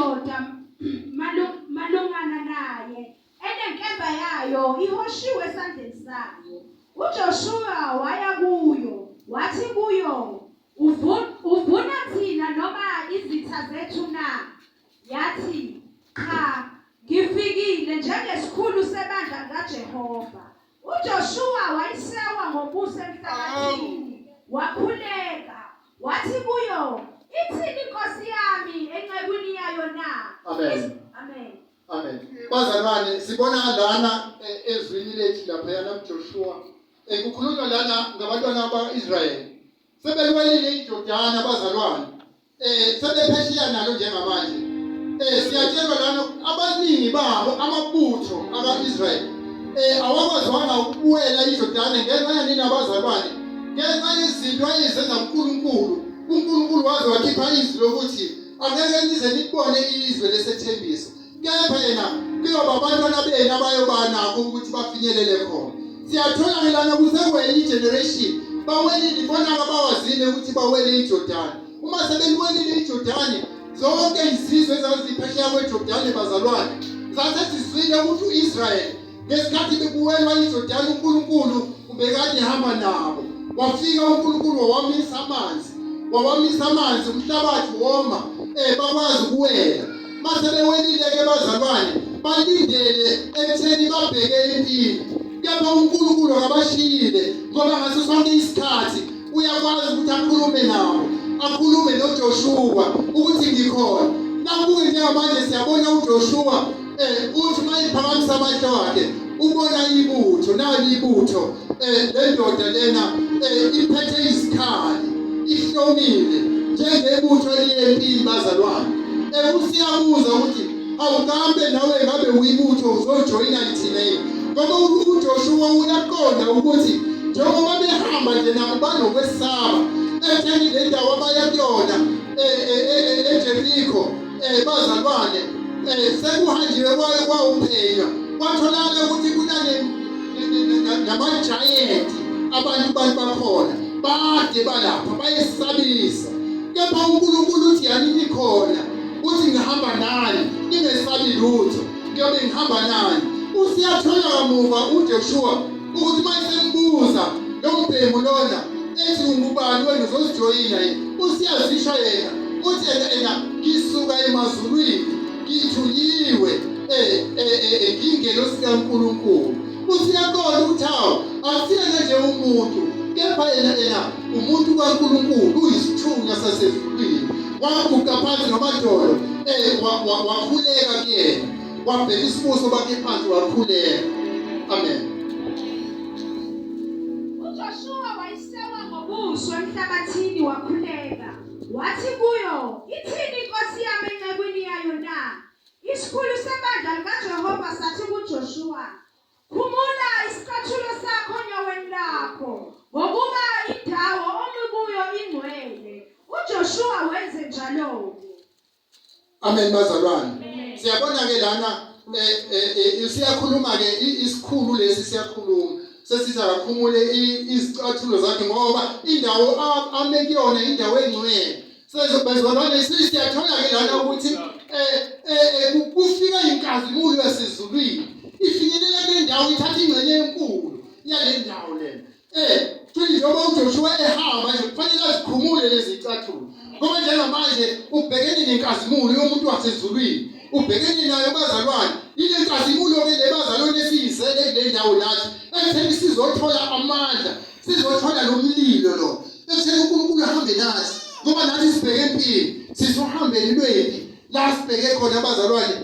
indoda malungana naye, enenkemba yayo ihoshiwe esandleni sayo. UJoshuwa waya kuyo, wathi kuyo, Uvuna thina noma izitha zethu na? Yathi, Qha, ngifikile njengesikhulu sebandla likaJehova. UJoshuwa wayisewa ngobuso emhlabathini, wakhuleka, wathi kuyo, Ithini inkosi yami encekwini yayo na? Amen. Amen. Amen. Bazalwane, sibona lana ezwini lethu laphayana kuJoshuwa. Kukhulunywa lana ngabantwana bakwa-Israyeli. Sebelwelile iJordani abazalwane. Sebephesheya nalo njengamanje. Siyatshelwa lana abaningi babo amabutho aka-Israyeli awakwazwanga ukuwela iJordani ngenxa yanini abazalwane? Ngenxa yezinto ayezenza uNkulunkulu. UNkulunkulu waze wakhipha izwi lokuthi angeke nize nibone izwe lesethembiso. Kepha yena kuyoba abantwana benu abayoba nakho ukuthi bafinyelele khona. Siyathola-ke lana kusekwenye igeneration bawelile ibona-ke abawazile ukuthi bawele iJordani. Uma sebeliwelile iJordani, zonke izizwe ezaziphesheya kweJordani bazalwane zase zizwile ukuthi u-Israyeli ngesikhathi bekuwelwa iJordani uNkulunkulu ubekade ehamba nabo. Wafika uNkulunkulu wawamisa amanzi, wawamisa amanzi, umhlabathi woma, bakwazi ukuwela. Mase bewelile-ke bazalwane, balindele ekutheni babheke empini. Kepha uNkulunkulu akabashiyile ngoba ngaso sonke isikhathi uyakwazi ukuthi akhulume nabo, akhulume noJoshuwa ukuthi ngikhona. Nakuke njengamanje siyabona uJoshuwa uthi uma ephakamisa amehlo akhe ubona ibutho, nali ibutho le ndoda lena iphethe izikhali, ihlomile njengebutho eliyempini bazalwane. Usiyabuza ukuthi awukambe nawe ngabe uyibutho uzojoyina thina yini? Ngoba uJoshuwa uyaqonda ukuthi njengoba behamba nje nabo banokwesaba ekutheni le ndawo abaya kuyona eJeriko bazalwane sekuhanjiwe kwaye kwawuphenywa kwatholakala ukuthi kunane namajayenti abantu bantu bakhona bade balapha bayesabisa kepha uNkulunkulu uthi yani nikhona uthi ngihamba nani ningesabi lutho ngiyobe ngihamba nani usiyathola kamuva uJoshua ukuthi uma esembuza lo mbhemu lona ethi ungubani wena uzosijoyina yini usiyazisho yena uthi yena ena ngisuka emazulwini ngithunyiwe ngingelosi kaNkulunkulu usiyaqonda ukuthi hawu akusiyena nje umuntu kepha yena ena umuntu kaNkulunkulu uyisithunywa sasezulwini waguqa phansi ngamadolo wakhuleka kuyena wabheka isibuso bakhe phansi wakhuleka amen uJoshuwa wayisewa ngobuso emhlabathini wakhuleka wathi kuyo ithini inkosi yami encekwini yayo na isikhulu sebandla likaJehova sathi kuJoshuwa khumula isicathulo sakho onyaweni lakho ngokuba indawo omi kuyo ingcwele uJoshuwa wenze njalo Amen bazalwane. Siyabona ke lana siyakhuluma ke isikhulu lesi siyakhuluma. Sesithi akakhumule izicathulo zakhe ngoba indawo ame kuyona indawo engcwele. Sezobazalwane siyathola ke lana ukuthi kufika inkazimulo yasezulwini. Ifinyelela kule ndawo ithatha ingxenye enkulu yale ndawo lena. Futhi njengoba uJoshuwa ehamba nje kufanele azikhumule lezi zicathulo. Ngoba njengamanje ubhekene nenkazimulo yomuntu wasezulwini. Ubhekene nayo bazalwane. Ile nkazimulo ke le bazalwane esiyizele kule ndawo nathi. Ekutheni sizothola amandla, sizothola lo mlilo lo. Ekutheni uNkulunkulu ahambe nathi. Ngoba nathi sibheke empini, sizohambeni lwempi. La sibheke khona abazalwane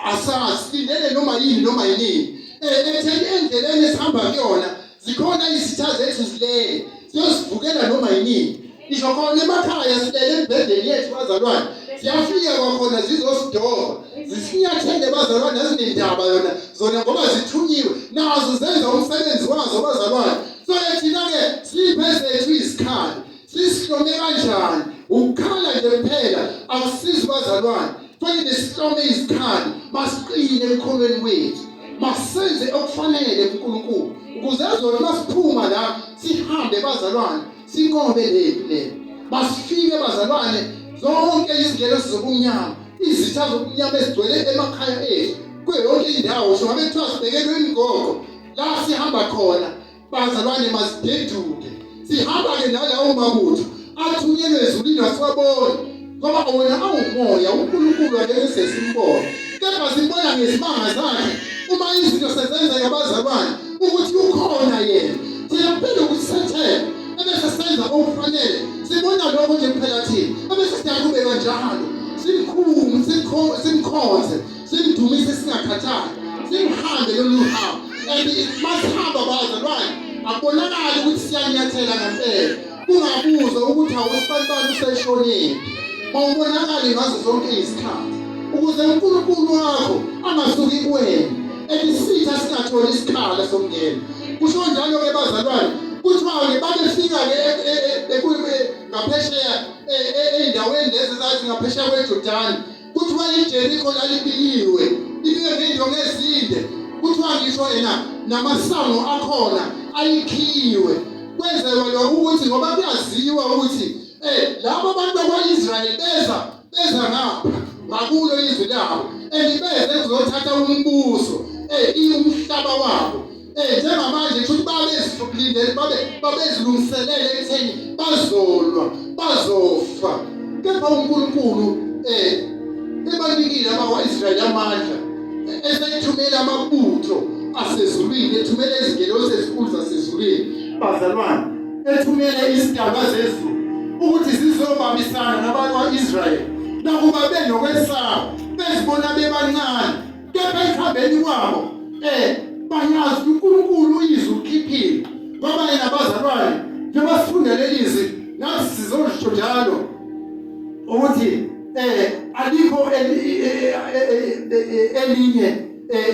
asazi silindele noma yini noma yinini. Ekutheni endleleni esihamba kuyona Zikhona izitha zethu zilele, ziyosivukela noma yinini. Ngisho khona emakhaya silele embhedeni yethu bazalwane, ziyafika kwakhona zizosidova, zisinyathele bazalwane, azinendaba yona zona ngoba zithunyiwe nazo zenza umsebenzi wazo bazalwane. So-ke thina-ke siphe zethu izikhali Sisihlome kanjani? Ukukhala nje kuphela akusizi bazalwane. Fanele sihlome izikhali, masiqine ekukholweni kwethu. Masenze okufanele kuNkulunkulu ukuze azothi masiphuma la sihambe bazalwane sinqobe lempi le. Masifike bazalwane zonke izingelosi zobumnyama. Izitha zobumnyama ezigcwele emakhaya ethu kuyo yonke indawo, so ngabe kuthiwa sibhekelwe imigoqo la sihamba khona, bazalwane, masideduke. Sihamba-ke nalawo mabutho athunyelwe ezulwini, asiwaboni ngoba wona awumoya, uNkulunkulu angeke sesimbone, kepha simbona ngezimanga zakhe uma izinto sezenzeka, bazalwane, ukuthi ukhona yena. Thina kuphela ukuthi sethembe ebese senza okufanele. Sibona lokho nje kuphela thina, ebese siyaqhubeka njalo, simkhulu, simkhonze, simdumise, singakhathali, simhambe lolu hambo. And masihamba, bazalwane, akubonakali ukuthi siyanyathela ngempela, kungabuzwa ukuthi awusibanibani useshonile. Mawubonakali ngazo zonke izikhathi ukuze uNkulunkulu wakho angasuki kuwena, elisitha singatholi isikhala sokungena. Kusho njalo-ke, bazalwane, kuthiwa-ke babefika-ke ngaphesheya ey'ndaweni lezi ezathi ngaphesheya kweJordani. Kuthiwa iJeriko lalibiyiwe, ibiwe ngey'ndonga ezinde. Kuthiwa ngisho yena namasango akhona ayikhiwe. Kwenzelwa lokho ukuthi ngoba kuyaziwa ukuthi labo bantu bakwa-Israyeli beza ngapha ngakulo izwi labo and beze kuzothatha umbuso, umhlaba wabo. Njengamanje kusho ukuthi babezilindele, babezilungiselele ekutheni bazolwa, bazofa, kepha uNkulunkulu ebanikile abakwa-Israyeli amandla, esethumela amabutho asezulwini, ethumela izingelosi ezinkulu zasezulwini, bazalwane, ethumele izidalwa zezulu ukuthi zizobambisana nabakwa-Israyeli. Nakuba benokwesaba, bezibona bebancane, kepha ekuhambeni kwabo bayazi uNkulunkulu uyizwi ukhiphile, ngoba yena, bazalwane, njengoba sifunda leli zwi nathi sizolisho njalo ukuthi alikho elinye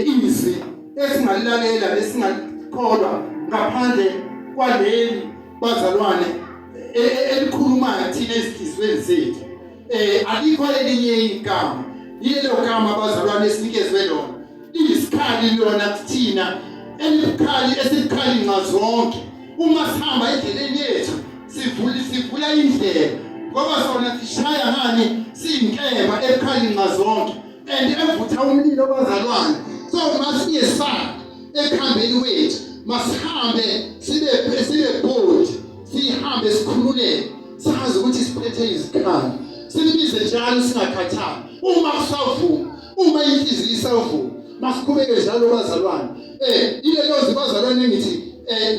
izwi esingalilalela esingalikholwa ngaphandle kwaleli, bazalwane, elikhulumayo thina ezinhliziyweni zethu. Alikho elinye igama, yilelo gama, bazalwane, esinikezwe lona. Liyisikhali lona kuthina, elibukhali, esibukhali nxa zonke. Uma sihamba endleleni yethu, sivula indlela, ngoba sona sishaya ngani? Siyinkemba ebukhali nxa zonke and evutha umlilo, bazalwane. So masingesabi ekuhambeni kwethu, masihambe sibe bold, sihambe sikhululeke, sazi ukuthi siphethe izikhali, simbize njalo singakhathali. Uma kusavuma, uma inhliziyo isavuma, masiqhubeke njalo, bazalwane. Ile lozwi, bazalwane, ngithi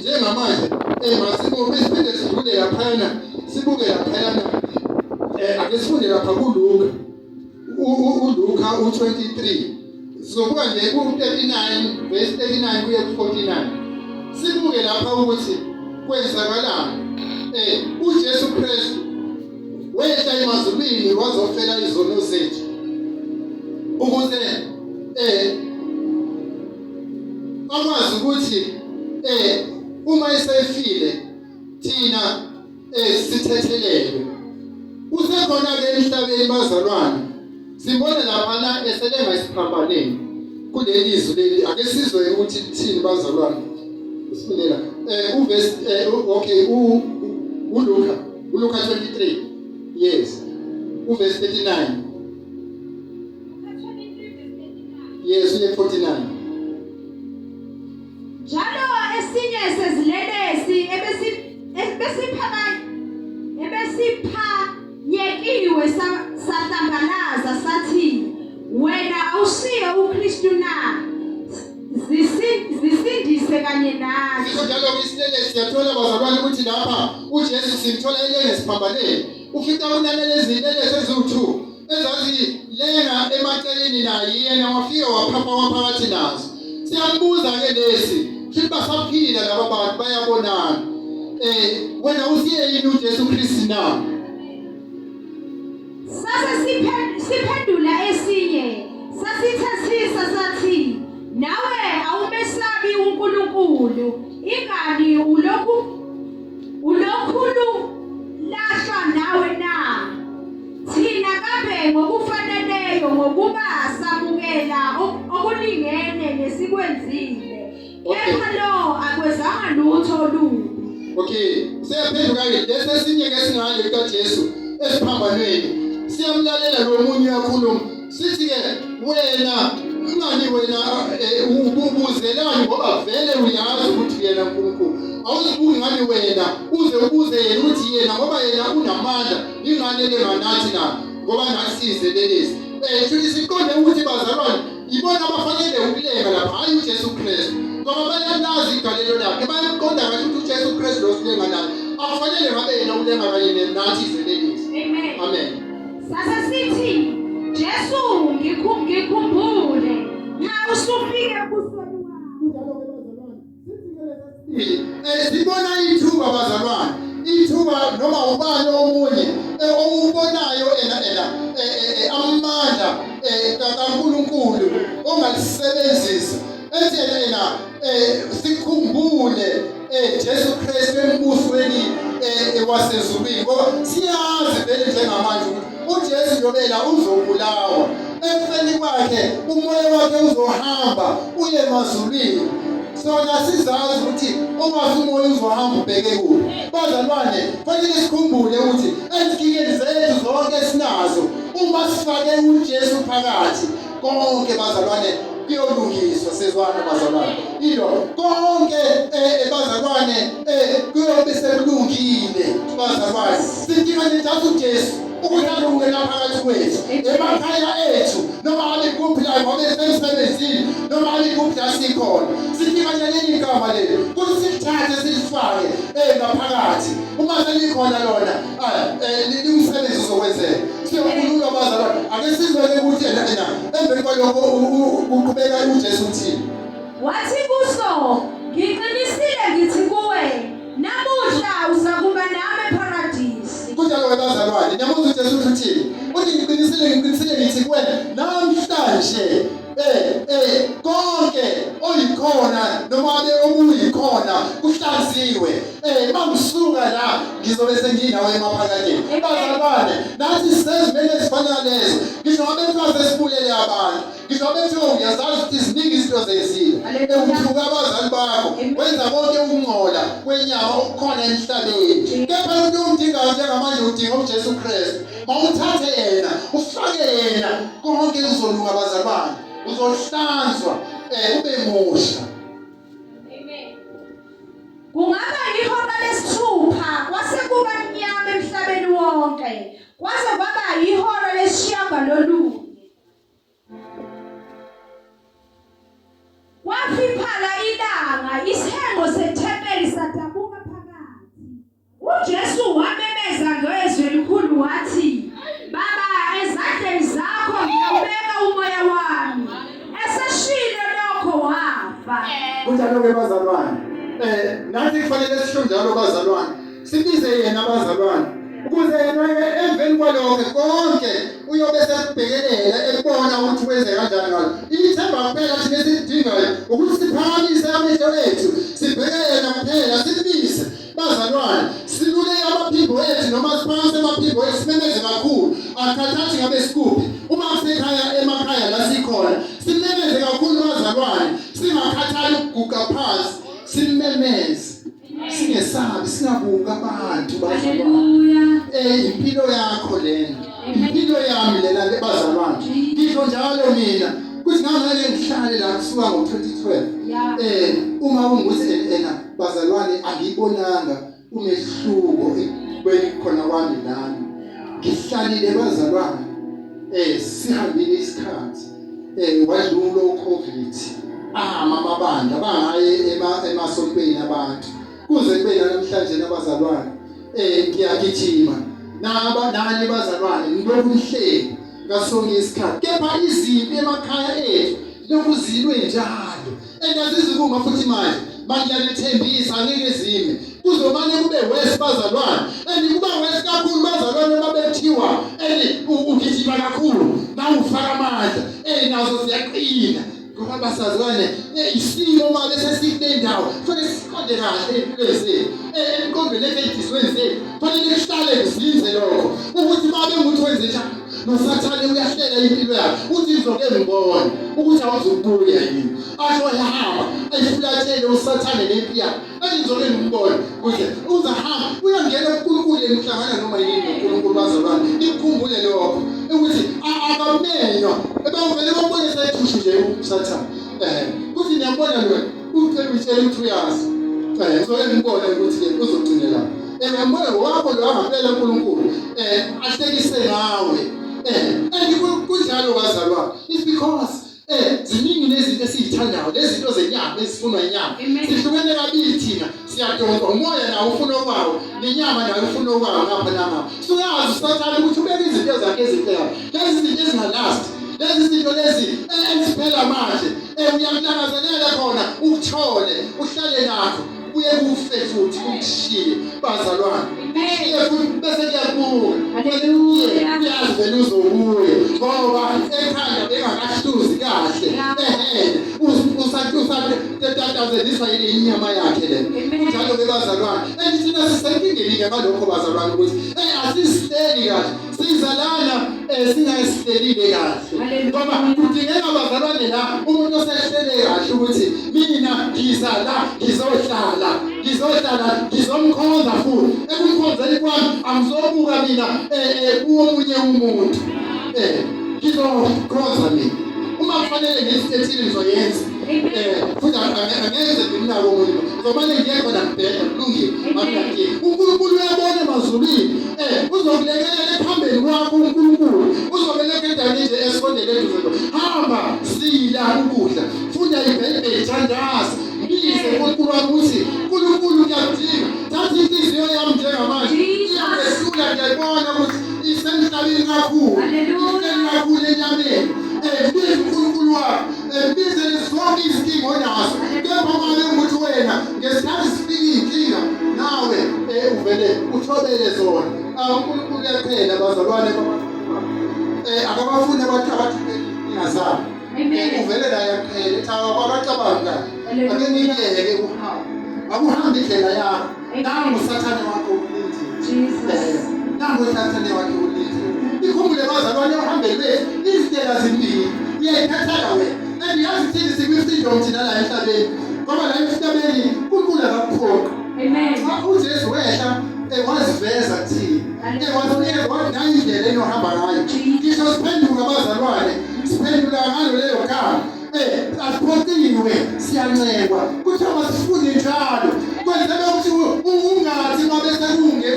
njengamanje masibuke, siphinde sidlule laphayana, sibuke laphayana. Ake sifunde lapha kuLuka, uLuka u23. Sizobuka nje ku-39, verse 39 kuye ku-49, sibuke lapha ukuthi kwenzakalani. UJesu Kristu wehla emazulwini wazofela izono zethu ukuze akwazi ukuthi uma esefile thina sithethelelwe. Usekhona-ke emhlabeni, bazalwane, sibone laphana eselenga esiphambaneni kuleli zwi leli. Ake sizwe ukuthi lithini, bazalwane. Usifundela uverse okay, uLuka 23, yes, uverse 39, yes, uye 49. Njalo esinye sezilelesi ebesiphanyekiwe sahlambalaza sathi, "Wena awusiye uKristu na? Zisindise kanye nathi." Sisho njalo isilelesi. Siyathola, bazalwane, ukuthi lapha uJesu simthola elenga esiphambaneni. Ufica kunalezi zilelesi eziwu-2 ezazilenga emaceleni naye, yena wafike waphapha waphakathi nazo. Siyambuza-ke lesi, futhi basaphila laba bantu, bayabonana. Wena usiye yini uJesu Kristu na? Sase siphendula esinye sasithethisa sathi, "Nawe awumesabi uNkulunkulu, ingani ulokhulu lahlwa nawe na? Thina kambe ngokufaneleyo, ngokuba samukela okulingene nesikwenzile, kepha lo akwenzanga lutho olubi." Okay, siyaphenduka-ke lesi esinye-ke esingale kukaJesu esiphambanweni, siyamlalela lo munye uyakhuluma. Sithi-ke wena ungani wena eh, ubuzelani ngoba vele uyazi ukuthi yena uNkulunkulu. Awuzibuki ngani wena uze ubuze yena ukuthi yena ngoba yena unamandla ingane lenganathi na ngoba nathi siyizelelesi. Eh futhi siqonde ukuthi bazalwane ibona abafanele ukulenga lapha hayi uJesu Kristu ngoba bayalazi igalelo lakhe bayamqonda kahle ukuthi uJesu Kristu lo silenga naye akufanele ngabe yena ulenga kanye nathi izelelesi. Amen. Amen. Sase sithi Jesu ngikhumbule nxa usufike ebusweni wami. Eh, sibona ithuba bazalwane ithuba noma ubani omunye eh, owubonayo ena ena eh, amandla kaNkulunkulu ongalisebenzisa ethi yena yena sikhumbule Jesu Kristu embusweni wasezulwini ngoba siyazi vele njengamanje ukuthi uJesu yobela uzobulawa ekufeni kwakhe umoya wakhe uzohamba uye emazulwini sona sizazi ukuthi ongafi umoya uzohamba ubheke kuphi bazalwane fanele sikhumbule ukuthi ezinkingeni zethu zonke esinazo uma sifake uJesu phakathi konke bazalwane kuyolungiswa sizwana bazalwane ilo konke eh, eh, bazalwane eh, kuyobe sekulungile bazalwane sidinga nje just uJesu ukuthi alunge la phakathi kwethu emakhaya ethu noma abe kuphi la ngoba esemsebenzini noma abe kuphi la sikhona sidinga nje leli gama leli ukuthi silithathe silifake eh ngaphakathi uma selikhona lona eh umsebenzi uzokwenzeka Siyokhululwa bazalwane. Ake sizwe-ke ukuthi yena ena emveni kwalokho kuqhubeka uJesu uthini. Wathi kuso, ngiqinisile ngithi kuwe, namuhla uzakuba nami ePharadisi. Kunjalo-ke bazalwane, niyamuzwa uJesu ukuthi uthini? Uthi ngiqinisile ngiqinisile ngithi kuwe namhlanje eh eh konke oyikhona noma abe okuyikhona kuhlanziwe eh mangisuka la ngizobe senginawe emaphakadeni bazalwane nathi sisezimeni ezifana nalezo ngisho ngabe kuthiwa sesibulele abantu ngisho ngabe kuthiwa uyazazi ukuthi ziningi izinto zezile ewuthuka abazali bakho wenza konke ukungcola kwenyama okukhona emhlabeni kepha into omdingayo njengamanje udinga uJesu Kristu mawuthathe yena ufake yena konke kuzolunga bazalwane uzohlanzwa eh ube musha amen Kungaba yihora lesithupha kwase kuba mnyama emhlabeni wonke kwaze kwaba yihora lesishiyagalolunye. Kwafiphala ilanga, isihenqo sethempeli sadabuka phakathi. UJesu wamemeza ngezwi elikhulu wathi, Baba, ezandleni zakho ngiyawubeka umoya wami. Eseshilo lokho wafa. Kunjalo-ke bazalwane. Eh nathi kufanele sisho njalo bazalwane. Sibize yena bazalwane. Ukuze yena emveni kwalokho konke uyobe sekubhekelela ekubona ukuthi wenze kanjani ngalo. Ithemba kuphela thina esilidingayo ukuthi siphakamise amehlo ethu sibheke yena kuphela simbize Bazalwane, silule amaphimbo ethu noma siphansi amaphimbo ethu simemeze kakhulu. Akhathathi ngabe sikuphi. Uma kusekhaya emakhaya la sikhona, simemeze kakhulu bazalwane, singakhathali ukuguqa phansi, simemeze. Singesabi, singabuki abantu bazalwane. Eh impilo yakho lena. Impilo yami lena bazalwane. Ngisho njalo mina kuthi ngangeke ngihlale la kusuka ngo-2012. Eh uma kungukuthi ena Bazalwane angiyibonanga umehluko ekubeni khona kwami nami. Ngihlalile bazalwane eh sihambile isikhathi eh wadlula uCovid ama amabandla bangaye emasontweni abantu kuze kube namhlanje nabazalwane eh ngiyagijima naba nani bazalwane ngilokhu ngihleli ngasonke isikhathi kepha izimpi emakhaya ethu lokhu zilwe njalo And azizukuma futhi manje bangiyanithembisa angeke zime kuzomane kube worse bazalwane and kuba worse kakhulu bazalwane uma bethiwa and ugijima kakhulu mawufaka amandla eh nazo ziyaqina ngoba basazwane eh, isimo uma bese sikule ndawo kufanele siqonde kahle empilweni zethu eh, emqondweni ethu ey'dizweni zethu kufanele kuhlale kuzinze lokho ukuthi uma bengukuthi wenze njani nosathane uyahlela impilo yakhe uthi ngizoke ngibone ukuthi awuzukubuya yini asho ehamba ayifulathele usathane nempi yakhe athi ngizoke ngibone kuze uzahamba uyangena kuNkulunkulu yena uhlangana noma yini noNkulunkulu bazalwane nikukhumbule lokho Ukuthi akamenywa, ebavele bambone seyithushu nje uSathane. Kuthi niyambona lo ucela utshela ukuthi uyazi. Uzoke ngibone ukuthi ke uzogcine la. Ngiyambona wakho lo angampela uNkulunkulu. Ahlekise ngawe. And kunjalo bazalwane. It's because ziningi nezinto esizithandayo, lezinto zenyama ezifunwa inyama. Sihlukene kabili thina, siyadonsa umoya nawo ufuna okwawo, nenyama nayo ufuna okwawo ngapha nangapha. Suyazi uSathane ukuthi ubeka izinto zakhe ezinhle kabi. Lezi zinto ezingalast, lezi zinto lezi eziphela manje. Uyakulangazelela khona ukuthole, uhlale nakho, uye kufe futhi ukushiye bazalwane. Ushiye futhi bese kuyabuka. Hallelujah. Uyazi vele uzobuya ngoba ekhanda bengakahluzi kahle. Usatatazeliswa inyama yakhe le. Kunjalo ke bazalwane. And thina sisenkingeni ke ngalokho bazalwane ukuthi asisihleli kahle. Siza lana singasihlelile kahle. Ngoba kudingeka bazalwane la umuntu osehlele kahle ukuthi mina ngiza la ngizohlala ngizohlala ngizomkhonza futhi ekumkhonzeni kwami angizobuka mina kuwomunye umuntu. Ngizokhonza mina uma kufanele ngisithethile ngizoyenza. Futhi angenze ngimnako omunye ngizomane ngiye khona ngibheka kulungile makungathi uNkulunkulu uyabona emazulwini. Uzokulekelela ekuhambeni kwakho uNkulunkulu uzobeleka endaweni nje esondele eduze. Hamba sila ukudla, funda iBhayibheli, thandaza, mbize uNkulunkulu wakho ukuthi uNkulunkulu ngiyakudinga, thatha inhliziyo yami njengamanje iyakwesula, ngiyayibona ukuthi isemhlabeni kakhulu, ihleli kakhulu enyameni. Mbize uNkulunkulu wakho, mbize zonke izinkinga onazo, kepha uma ukuthi wena ngesikhathi sifika iy'nkinga nawe uvele uthobele zona. uNkulunkulu uyaphela bazalwane, akabafuni abantu abathobele iy'nkinga zabo. Uvele la yaphela ethi abacabangi kahle, ake ngiyeke ukuhamba, akuhambe indlela yakho. Nangu uSathane wakho ulindile, nangu uSathane wakhe ulindile. Ikhumbule bazalwane ohambeni lwethu izindlela zimbili, uyayikhethela wena. And yazi thini sikwi-freedom thina la emhlabeni, ngoba la emhlabeni uNkulunkulu akakuphoqi. UJesu wehla waziveza kuthina, wasinikeza wathi nayi indlela enohamba ngayo. Ngisho siphenduka bazalwane, siphendula ngalo leyo gama. Asiphoqiwe, siyancengwa kuthiwa masifunde njalo, kwenzela ukuthi ungathi uma bese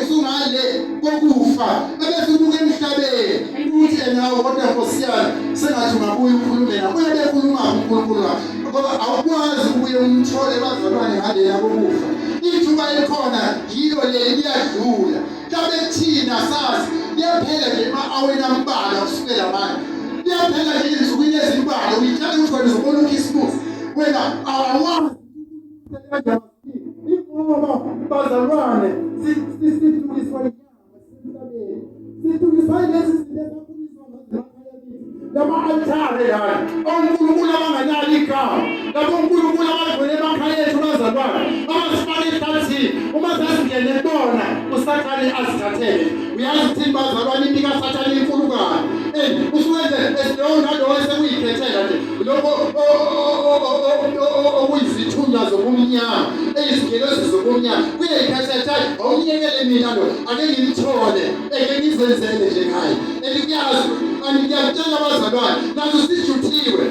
usungale kokufa ebese ubuka emhlabeni uthi nawe kodwa Nkosi yami sengathi ungabuya ukhulume nawe. Uyabe ekhuluma uNkulunkulu wakho ngoba awukwazi ukubuye umthole bazalwane ngalena kokufa. Ithuba elikhona yilo leli, liyadlula. Mhlawumbe thina sazi liyaphela nje ema-aweni ambalwa kusukela manje, liyaphela nje ezinsukwini ezimbalwa. Uyitshela ukuthi wena uzobona uKhisimusi, wena awawazi ingoba bazalwane sithukiswa inyama emhlabeni, sithukiswa yilezi zinto esakhuliswa ngazo emakhaya kithi, lama-altare lana onkulunkulu abanganalo igama, labo nkulunkulu abagcwele emakhaya ethu bazalwane, abasifake ehlathini. Uma sasingene kubona uSathane azithathele. Uyazi ukuthini bazalwane, impi kaSathane inkulu kabi. Usuke nje lowo nalowo esekuyikhethela nje lokho okuyizithunywa zobumnyama, eyizingelosi zobumnyama, kuyayikhethela ukuthi awumyekele mina lo, ake ngimthole, eke ngizenzele nje ngaye. And kuyazi ngiyakutshela bazalwane, nazo sijuthiwe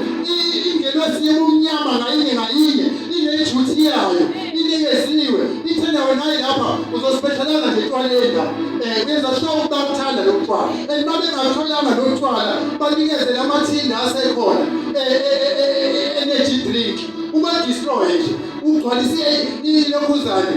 ingelosi yobumnyama ngayinye ngayinye inejuthi yayo inikeziwe, ithena wena hayi lapha uzospecialize nje etshwaleni la. Kwenza sure ukuthi bakuthanda lo tshwala, and uma bengatholanga lo tshwala banikezele amathini asekhona energy drink, uba-destroy nje, ugcwalise ilokhuzane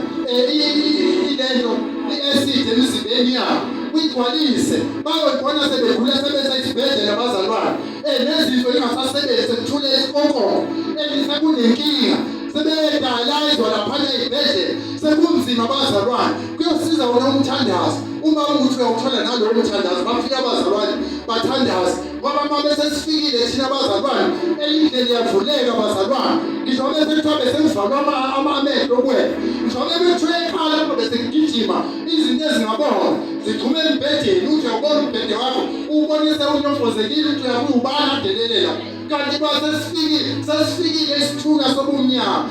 ilento i-acid emzimbeni yabo, uyigcwalise, bayobona sebegula sebesesibhedlela bazalwane. Nezinto ingasasebenzi, sekuthule isikonkoko and sekunenkinga, sebedayalizwa laphana ey'bhedlela, sekunzima bazalwane. Kuyosiza wona umthandazo uma ukuthi uyawuthola nalowo mthandazo, bafika abazalwane bathandaze, ngoba uma bese sifikile thina bazalwane endlela iyavuleka bazalwane. Ngisho bese kuthiwa bese kuvalwa amehlo kuwena, ngisho bebethiwa ekhala lapho bese kugijima izinto ezingabona zigxume embhedeni, uthi uyawubona umbhede wakho ubonise unyofozekile ukuthi uyabuya ubani adelelela, kanti sesifikile sesifikile isithunywa sobumnyama.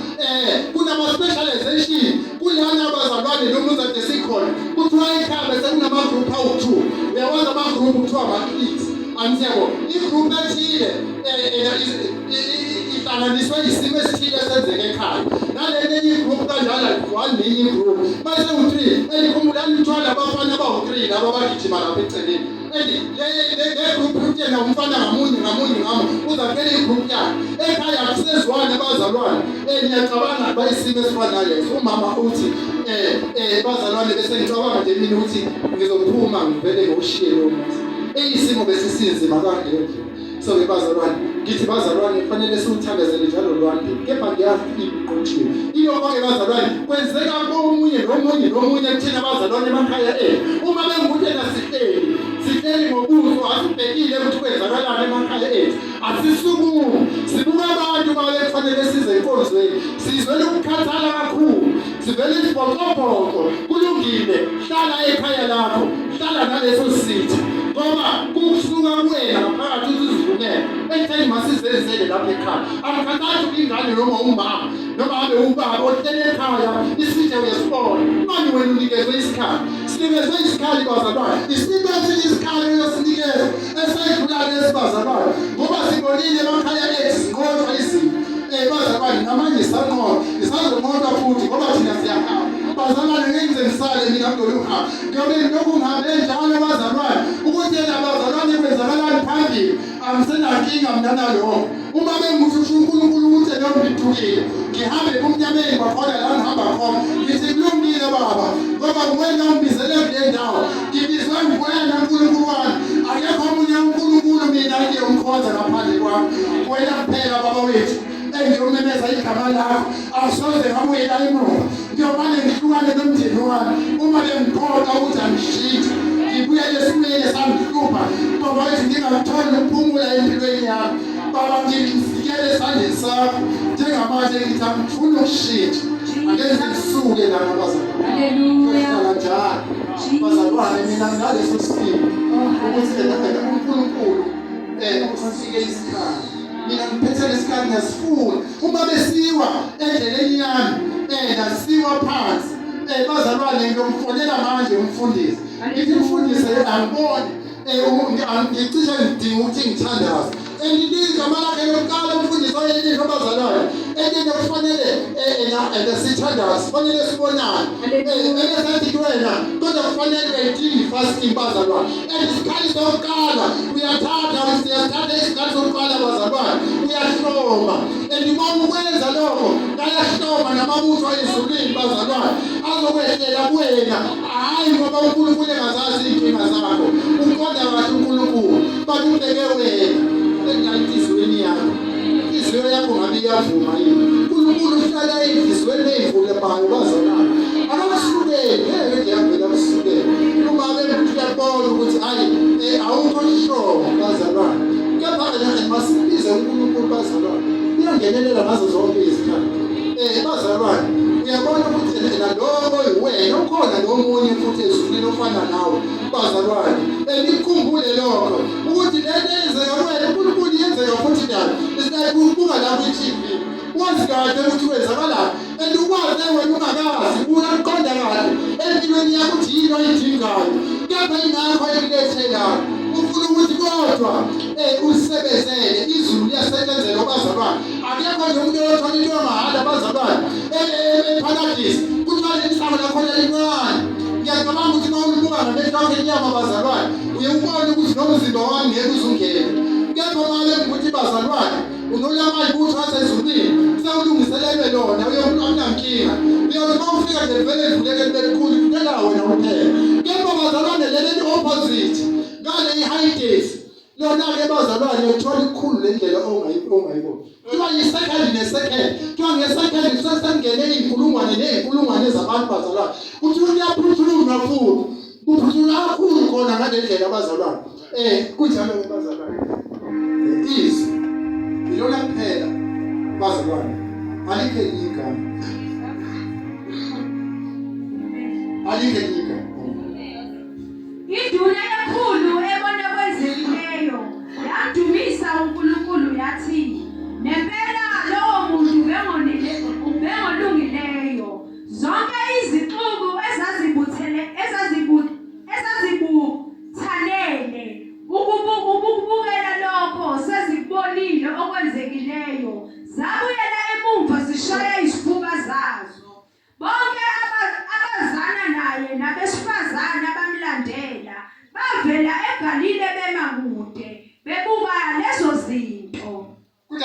Kunama-specialization kulana bazalwane, noma uzade sikhona kuthiwa ekhaya bese kunama-group awu-2, uyawazi ama-group kuthiwa ama-cliques. Angisiyabo igroup ethile ihlanganiswe isimo esithile esenzeke ekhaya nalena enye igroup kanjalo one nenye igroup base u-three and khumbulani kuthiwa labafana bawu-three laba abagijima lapha eceleni and le group utshena umfana ngamunye ngamunye ngamunye uzaphela igroup yakhe ekhaya akusezwane abazalwane um ngiyacabanga bayisimo esifana naleso umama uthi um bazalwane bese ngicabanga nje mina ukuthi ngizophuma ngivele ngoshiye lo muzi eyisimo besisinzima kangeke nje so-ke bazalwane ngithi bazalwane kufanele siwuthandazele njalo lwande kepha ngiyazi iqotshiwe ilokho-ke bazalwane kwenzeka komunye nomunye nomunye kuthina bazalwane emakhaya ethu uma bengukuthi sihleli sihleli ngobuso asibhekile ukuthi kwenzakalani emakhaya ethu asisukumi sibuka abantu babe kufanele size enkonzweni sizwele ukukhathala kakhulu sivele isibhoqobhoqo kulungile hlala ekhaya lakho hlala naleso sitha ngoba kusuka kuwena ngaphakathi ukuthi uzivumele ekutheni masizenzele lapha ekhaya angikhathathi ingane noma umama noma abe ubaba ohlele ekhaya isitha uyasibona manje wena unikezwe isikhali sinikezwe isikhali bazalwane isiphi esinye isikhali oyosinikeza esedlula lesi bazalwane ngoba sibonile emakhaya ethu zinqotshwa izinto um bazalwane namanje isanqoba isazonqotshwa futhi ngoba thina siyahamba bazalwane ngeke ngize ngisale mina kulolu hambo ngiyobe ngilokhu ngihambe njalo bazalwane ukuthi yena bazalwane kwenzakalani phambili angisenankinga mina nalokho uma bengithi usho uNkulunkulu ukuthi leyo ngithukile ngihambe ebumnyameni kwakhona la ngihamba khona ngithi kulungile baba ngoba nguwena ungibizele kule ndawo ngibizwe nguwena uNkulunkulu wami akekho omunye uNkulunkulu mina engiyomkhonza ngaphandle kwakho wena kuphela baba wethu engiyomemeza igama lakho asoze ngabuyela emuva ngiyomane ngihlukane nomndeni wami uma bengiphoqa ukuthi angishintshe ngibuyele esimeni esangihlupha baba wethu ngingakutholi ukuphumula empilweni yami baba ngivikele esandleni sakho njengamanje ngithi angifuni ukushintsha ake ngisuke lana bazalwane ngiyohlala njalo bazalwane mina nginaleso siphiwo ukuthi ena uNkulunkulu usinike isikhathi mina ngiphethe lesikhathi ngiyasifuna uma besiwa endleleni yami ngasiwa phansi bazalwane ngiyomfonela manje umfundisi ngithi mfundisi angiboni ngicishe ngidinga ukuthi ngithandaze and igama lakhe lokuqala umfundisi oyelisho abazalwane entweni okufanele sithandaze kufanele sibonane ebesathi kuwena kodwa kufanele uyayidinga i-fasting bazalwane and isikhali sokuqala uyathatha siyathatha isikhali sokuqala bazalwane uyahloma and uma ukwenza lokho kayahloma namabutho ayezulwini bazalwane azokwehlela kuwena hhayi ngoba uNkulunkulu engazazi iy'nkinga zakho uqonda kahle uNkulunkulu but ubheke wena enhliziweni yakho inhliziyo yakho ngabe iyavuma yini uNkulunkulu uhlala enhliziyweni eyivulemayo bazalwane akakusukeli ngeke nje yavela kusukela uma bekuthi uyabona ukuthi hayi awukho sure bazalwane kepha masibize uNkulunkulu bazalwane uyangenelela ngazo zonke izikhathi bazalwane uyabona ukuthi ena lowo wena ukhona nomunye futhi ezulwini ofana nawe bazalwane enikukhumbule lokho ukuthi le nto eyenzeka kuwena uNkulunkulu iyenzeka futhi nayo it's like ubuka la kwi-TV wazi kahle ukuthi kwenzakalani and ukwazi wena ungakazi uyakuqonda kahle empilweni yakho ukuthi yini oyidingayo kepha ingakho ekulethe la ufuna ukuthi kodwa usebenzele izulu liyasetshenzelwa abazalwane akekho nje umuntu oyothola into yamahhala abazalwane epharadisi kuthiwa leli sango lakhona lincane ngiyacabanga ukuthi uma ulibuka ngamehlo akho enyama bazalwane uye ubone ukuthi nomzimba wami ngeke uzungene kepha uma bengukuthi bazalwane unolamali butho asezulwini sewulungiselelwe lona uyokunankinga uyothi uma ufika nje livele livuleke libe likhulu kuphela wena kuphela kepha bazalwane leli opposite ngale i-high days lona-ke bazalwane uthola ikhulu le ndlela ongayibona kuthiwa yi-second ne-second kuthiwa nge-second kusesekungene iy'nkulungwane ney'nkulungwane zabantu bazalwane kuthiwa kuyaphuthulunwa futhi kuphuthulwa kakhulu khona ngale ndlela bazalwane kunjalo-ke bazalwane izwi ilona kuphela bazalwane alikho elinye igama alikho elinye igama Induna yekhulu ebona kwenzekileyo yamdumisa uNkulunkulu yathi, Nempela lowo muntu ubengonile ubengolungileyo. Zonke izixuku ezazibuthele ezazibuthanele ukubu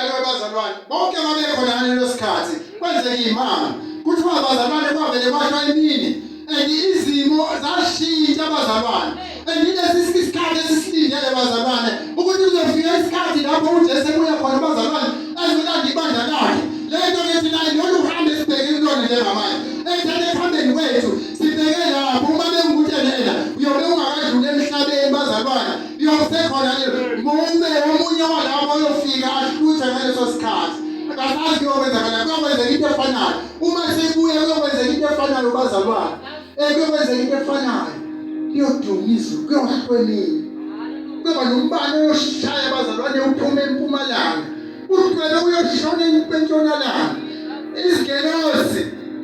kanjalo-ke bazalwane, bonke babekhona ngalelo sikhathi kwenzeka iy'manga. Kuthiwa bazalwane kwavele kwasho emini and izimo zashintsha bazalwane. And ilesi isikhathi esisilindele bazalwane ukuthi kuzofika isikhathi lapho uJesu ebuya khona bazalwane ezolanda ibandla lakhe. Le nto ke thina lolu hambo esibheke kulona njengamanje. Ekutheni ekuhambeni kwethu sibheke lapho uma bengukuthi yena uyobe ungakadluli emhlabeni bazalwane. Uyosekhona ke mube omunye walabo oyofika ahluthe ngaleso sikhathi. Akasazi kuyokwenzakala kuyokwenzeka into efanayo. Uma sebuya kuyokwenzeka into efanayo bazalwane. Eh kuyokwenzeka into efanayo. Kuyoduma izulu, kuyohlwemile. Kuyoba nombani oyoshaya bazalwane uphume empumalanga. Ucwebe uyoshona entshonalanga. Izingelosi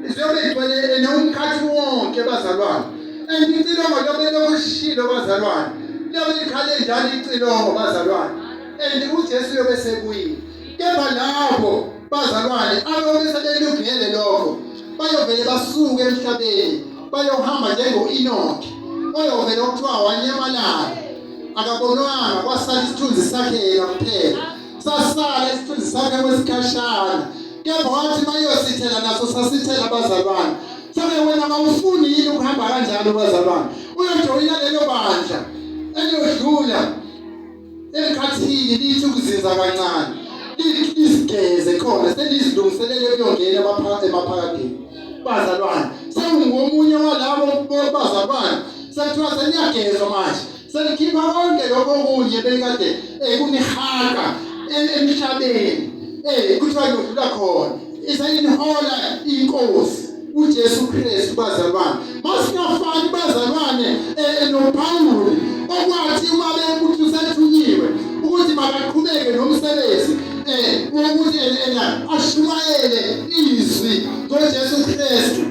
ziyobe igcwele nomkhathi wonke bazalwane. And icilongo liyobe lokushilo bazalwane. Liyobe likhale njalo icilongo bazalwane. And uJesu uyobe sebuyile. Kepha lapho bazalwane abayobe sebelungele lokho bayovele basuke emhlabeni bayohamba njengo-Enoki oyovele okuthiwa wanyamalala akabonwanga kwasala isithunzi sakhe yena kuphela sasala isithunzi sakhe kwesikhashana kepha wathi bayosithela naso sasithela abazalwane Sake wena kawufuni yini ukuhamba kanjalo bazalwane? Uyojoyina lelo bandla eliyodlula emkhathini lithi ukuzinza kancane lizigeze khona selizilungiselele kuyongena emaphakadeni bazalwane sewungomunye walabo bazalwane sekuthiwa seniyagezwa manje selikhipha konke lokho okunye belikade kunihaka emhlabeni kuthiwa niyodlula khona isayinihola inkosi uJesu Kristu bazalwane masingafani bazalwane noPawuli okwathi uma bekuthi usethunyiwe ukuthi makaqhubeke nomsebenzi wokuthi ena ashumayele izwi ngoJesu Kristu.